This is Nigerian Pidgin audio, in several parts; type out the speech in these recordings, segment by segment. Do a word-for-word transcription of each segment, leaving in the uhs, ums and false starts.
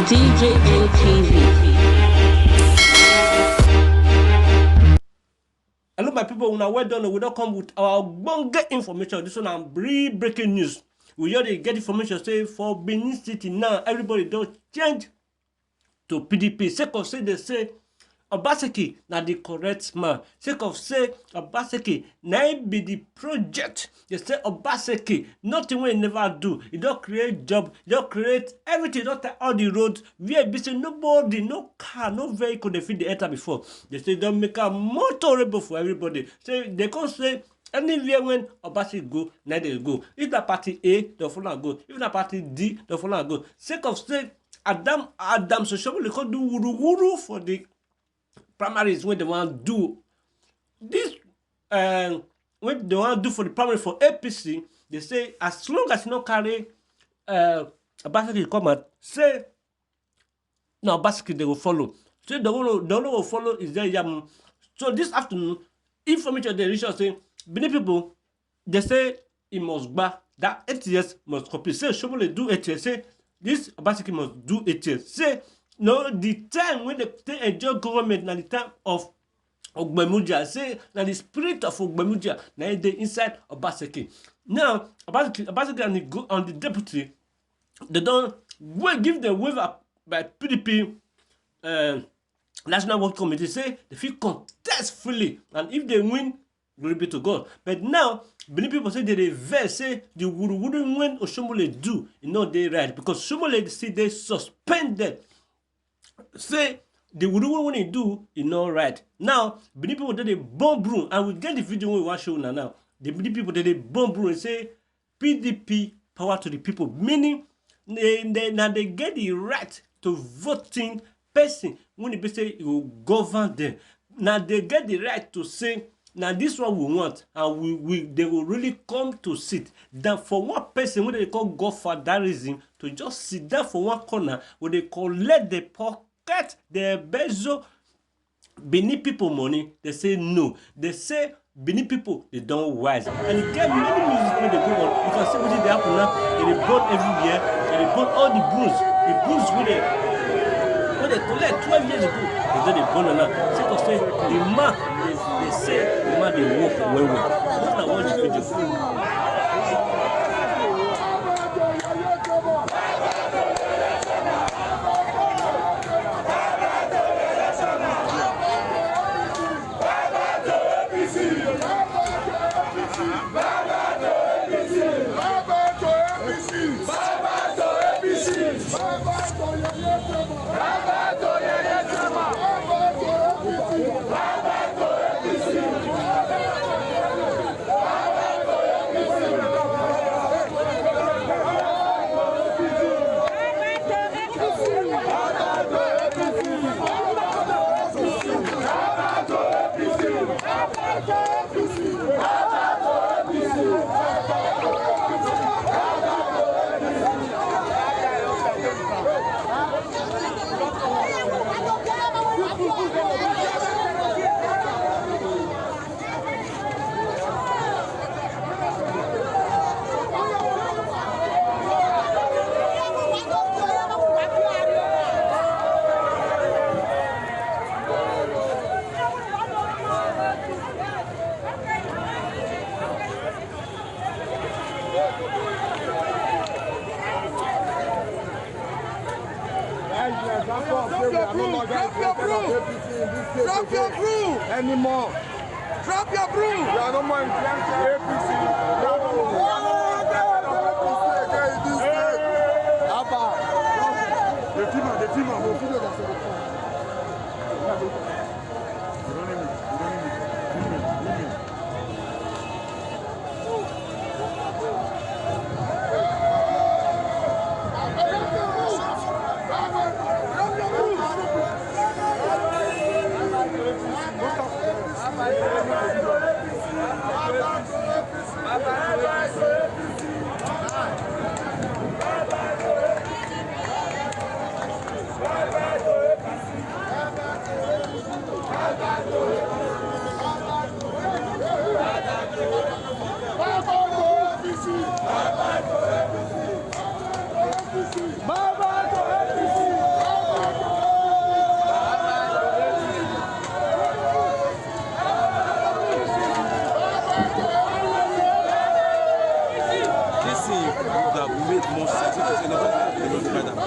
C J N T V. Hello, my people. Una well done. We don come with our ogbonge information. This one na real breaking news. We just dey get information say for Benin City now, everybody don change to P D P sake of say they say Obaseki na the correct man. Sake of say Obaseki na him be the project. They say Obaseki, nothing wey he never do. He don create job, he don create everything, he don tie all the roads where be say nobody, no car, no vehicle dey fit dey enter before. They say he don make am more tolerable for everybody. Say they come say anywhere when Obaseki go, na dey go. If na party A, dem follow am go. If na party D, dem follow am go. Sake of say Adam Adam Oshiomhole come do wuru wuru for the primaries wey dem wan do. This um, wey dem wan do for the primary for A P C, they say as long as you no carry uh, Obaseki come out, say na Obaseki they go follow. Say they go they no go follow is there yam. So this afternoon, information dey reach us say Benin people they say he must gba that eight years must complete. Say Oshiomhole do eight years. Say this Obaseki must do eight years. Say no, the time when they take enjoy government na the time of Ogbemudia. Say na the spirit of Ogbemudia na e dey inside Obaseki. Now Obaseki, Obaseki and the, go- and the deputy, they don wave give the waiver by P D P uh, National Working Committee say they fit contest freely, and if they win, glory be to God. But now Benin people say they dey vex say the wuru wuru when Oshiomhole do e no dey right because Oshiomhole still dey suspended. Say the wuru wuru when he do e no right. Now Benin people don dey burn broom, and we get the video wey we wan show una now. The Benin people dey dey burn broom and say P D P power to the people, meaning they, they, na they get the right to voting person when e be say e go govern them. Na they get the right to say na this one we want, and we we they go really come to sit down for one person wey they call godfatherism to just sit down for one corner wey they collect the pocket, the bezo Benin people money. They say no. They say Benin people they don wise. And e get many music wey dey go on. You can see wetin dey happen now. They dey burn everywhere. They dey burn all the brooms. The brooms wey dey wey dey collect twelve years ago, they don dey burn am now. Sake of say the man dey dey say the man dey work well well. Make una watch the video. Drop your broom! Drop your broom! Drop your broom! Drop your broom! We are no more influencing A P C. We are no more, we are no more influencing A P C again in this state. Abba! The team, the team, the team. would have made more sense if you say nothing, they don't fight am.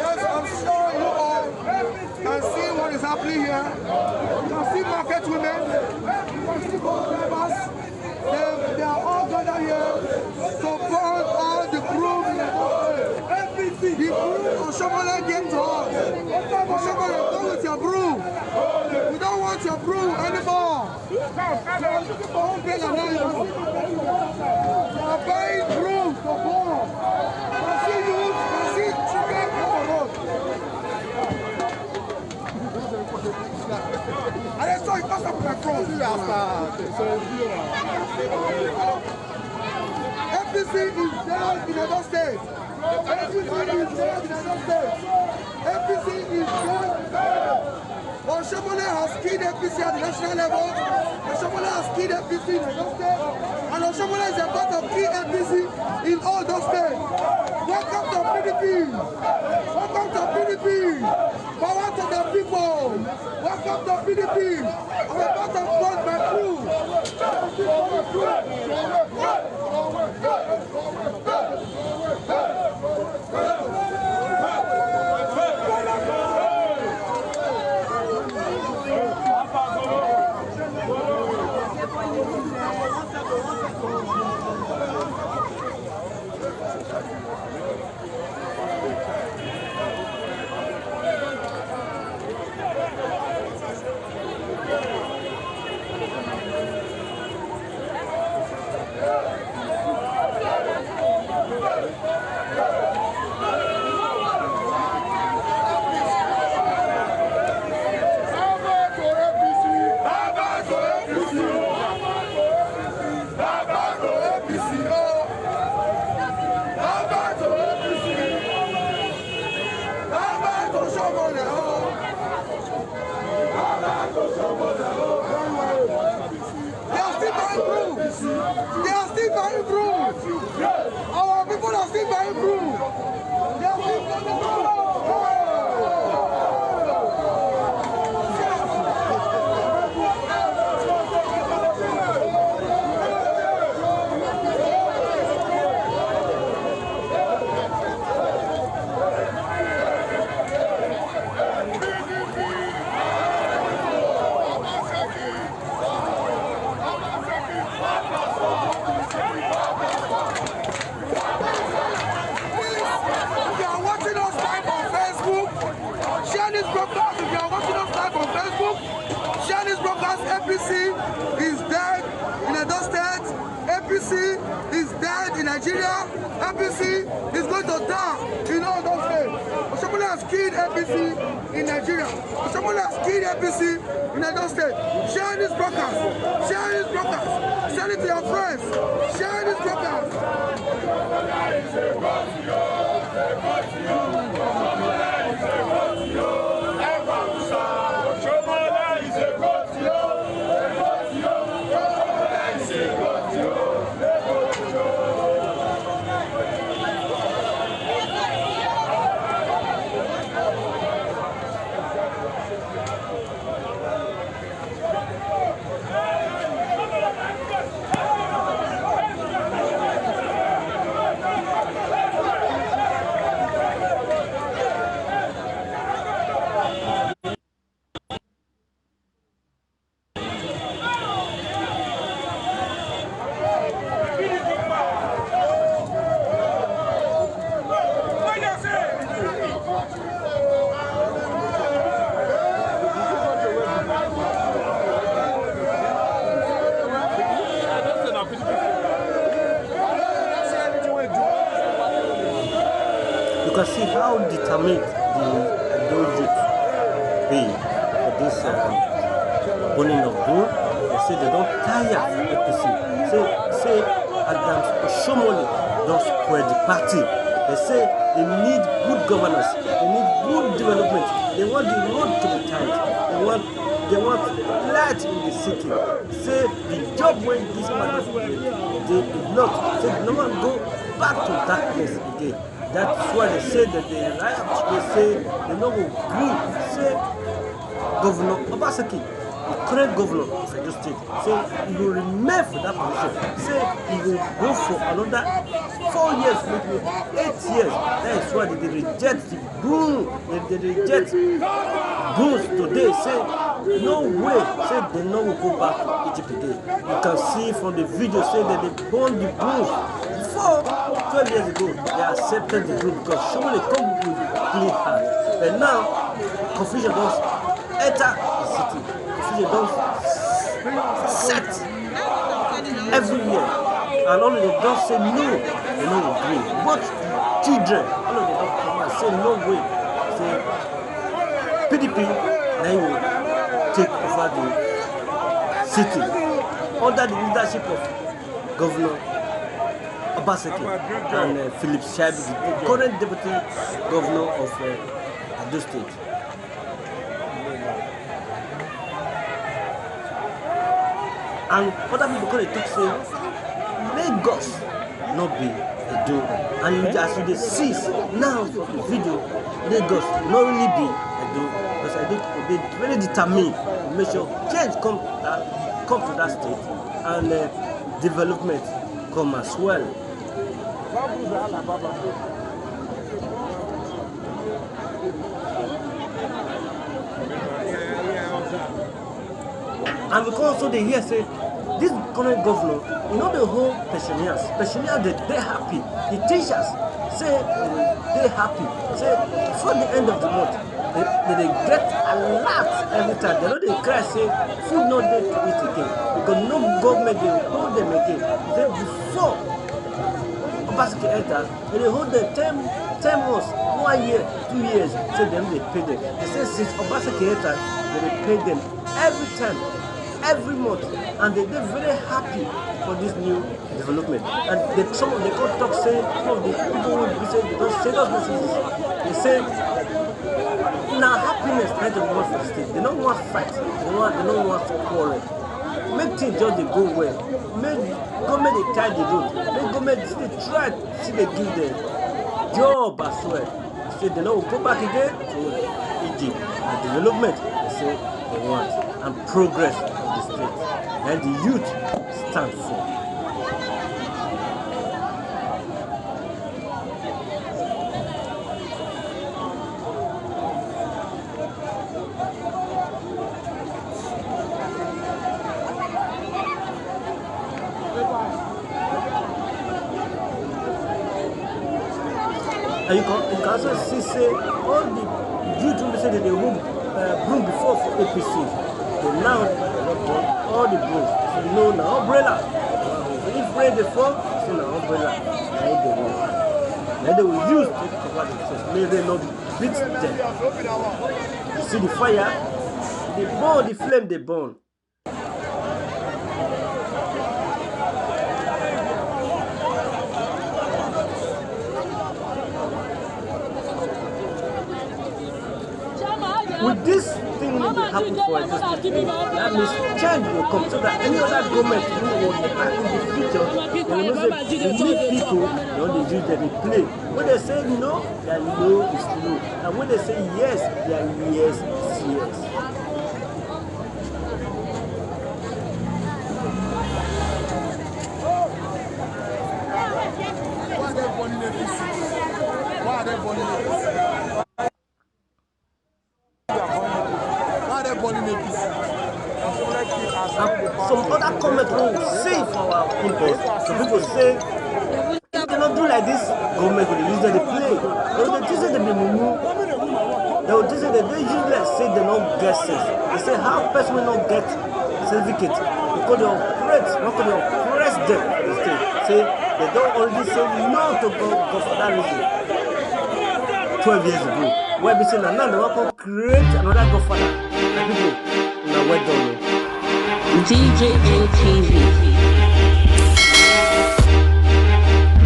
Yes, I'm sure you all can see what is happening here. You can see market women, you can see bus drivers. They, they are all gathered here to burn all the broom in the country. The broom Oshomola gave to us. Oshomola, go with your broom. We don't want your broom anymore. Don't pay the rent. They are buying broom for burn. You see youth, you see children on the road. And I saw it pass up my cross. A P C is dead in Edo State. A P C is dead in Edo State. A P C is dead. Oshomole has killed A P C at the national level. Oshomole has killed A P C in Edo State. And Oshomole is about to kill A P C in all those states. Welcome to P D P. Welcome to P D P. Power to the people. Welcome to P D P. I'm about to call my crew. They are still buying broom. They are still buying broom. Our people are still buying broom. They are still buying broom. If you are watching us live on Facebook, share this broadcast. If you are watching us live on Facebook, share this broadcast. A P C is dead in Edo State. A P C is dead in Nigeria. A P C is going to die in all those states. Oshomole has killed A P C in Nigeria. Oshomole has killed A P C in Edo State. Share this broadcast. Share this broadcast. Send it to your friends. Share this broadcast. How determined the Edo youth be for this uh, burning of bull? They say they don tire for A P C. Say say Adams Oshiomhole don spoil the party. They say they need good governance. They need good development. They want the road to be tight. They want they want light in the city. Say the job wey this man don create dey enough. Say no one go back to darkness again. That's why they say that they riot. They say they no go gree. Say Governor Obaseki, the current governor of Edo State, say he go remain for that position. Say he go go for another four years, maybe eight years. That is why they dey reject the boon. They dey reject boons today. Say no way. Say they no go go back to Egypt again. You can see from the video say that they burn the boons before twelve years ago. They accepted the boon because Oshiomhole come with clean hand. But now confusion don enter the city. Confusion don set everywhere, and all of them don say no, they no go gree. Both children, all of them don come out say no way. Say P D P na im go take over the city under the leadership of Governor Obaseki and uh, Philip Shaibu, the current deputy governor of uh, Edo State. And other people come dey talk say Lagos no be Edo. And you, as you dey see now for the video, Lagos no really be Edo. Because Edo people dey very determined to make sure change come that come to that state and uh, development come as well. And we come also dey hear say this current governor, e no dey hold pensioners. Pensioners dey dey happy. The teachers say they dey happy. Say before the end of the month, they they dey get alert every time. They no dey cry say food no dey to eat again because no government dey hold them again. Say before Obaseki enter, they dey hold them ten ten months, one year, two years, say dem dey pay them. They say since Obaseki enter, they dey pay them every time, every month, and they dey very happy for this new development. And they, some of them come talk say some of the people wey be say they don send us messages. They say na happiness na dem want for the state. They no want fight. They no want they no want quarrel. Make things just dey go well. Make government dey tie the road. Make government dey try still dey give them job as well. Say they no go go back again to Egypt. Na development they say they want and progress of the state. Na the youth stand for. And you can, you can also see say all the youth wey be say they dey hold uh, broom before for A P C, they now they don burn all the brooms. So no, na umbrella. So if rain dey fall, say na umbrella. Na im they will, na im they will use take cover themselves. Make rain no beat them. You see the fire, the burn, the flame dey burn. With this thing wey dey happen for Edo State, that means change will come so that any other government wey wan enter in the future, they will know say we need people, they don dey use them dey play. When they say no, their no is no. And when they say yes, their yes is yes. Why are they burning A P C? Why are they burning A P C? Why are they burning A P C? And some other comment wey we see for our inbox, some people say if they no do like this, government go dey use them dey play. They go dey think say dem be mumu. They go think say dem dey useless, say dem no get sense. They say how person wey no get certificate go come dey operate, wan come dey oppress dem for the state. Say they don already say no to go, go for that reason. twelve years ago. Where we say now, now they want to create another godfather. My people, now well done. D J N T V.